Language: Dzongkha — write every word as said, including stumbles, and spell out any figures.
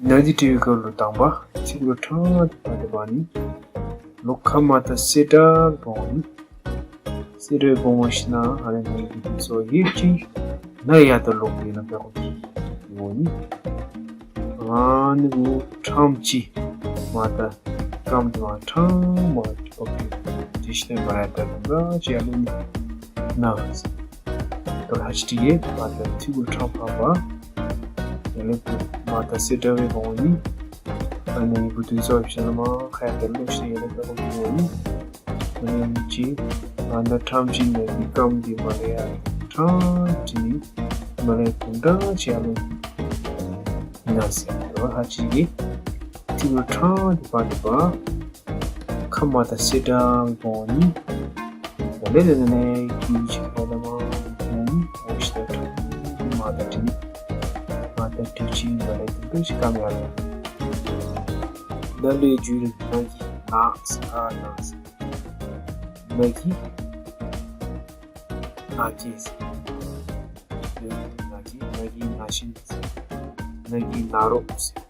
ནད་འདི་འབྲི་བའི་སྐབས་ལུ་དང་པ་ཐིག་ལོ་ཕྲང་སྟེ་འབད་ནི། ལོག་ཁ་མར་ད་གསེར་ཁྲམ་འབག་འོང་ནི། གསེར་ཁྲམ་འབག་འོང་ཞིནམ་ལས་ཨ་ནི་ནད་འདི་ཚུ་ཡོདཔ་ཅིག་ན་ཡར་ད་ལོག་སྦེ་ནཱ་འབད་དགོ་འོང་ནི། ཨ་ནི་གུ་ཁྲམ་ཅིག་མར་ད་རྐངམ་འདི་མར་ཁྲམ་མར་འབག་སྟེ་འབད་ཞིནམ་ལས་མར་ད་དུམ་གྲ་ཅིག་ཡར་ལོག་ནི་ན། ད་ལྷ་ཅིག་གིས་མར་ད་ཐིག་ལོ་ཕྲང་ཕར་འབག། ཡར་ལས་མར་ད་གསེར་ཁྲམ་འབག་འོང་ནི། ཨ་ནི་འབུ་འདི་ཚུ་ཡང་ཞིནམ་ལས་མར་ཁ་ཡར་ད་ལོག་ཞིནམ་ལས་ཡར་ལས་འབག་འོང་ནི། ཨ་ནི་ཅིག་མར་ད་ཁྲམ་ཅིག་ནང་གི་རྐངམ་འདི་མར་ལས་ཡར་ཁྲམ་ཅིག་ནི་མར་ལས་དུམ་གྲ་ཅིག་ཡར་ལོག་ནི་ན་ཟེར། ད་ལྷ་ཅིག་གིས་ཐིག་ལོ་ཕྲང་འདི་འབག་འདི་འབག། ཁ་མར་ད་གསེར་ཁྲམ་འབག་འོང་ནི། ད་ལས་ད་ནཱ་ལས་ཀྱི་ཆེ་བ་ད་མར་འོང་ནི། འོང་ཞིནམ་ལས་ཁྲམ་མར་ད་འབྲི་ནི། མར་ད་འབྲི་ཞིནམ་ལས་དུམ་གྲ་ཅིག་རྐངམ་ཡར་ལོག། ད་ལས་འཇུ་རུང་ནད་ཀྱིས་ན་ཟེར་ན་ཟེར། ནད་ཀྱིས་ན་སྐྱེས་ཟེར། ནད་ཀྱིས་ནད་ཀྱིས་ན་ཞིནམ་ཟེར། ནད་ཀྱིས་ན་རོགས་ཟེར།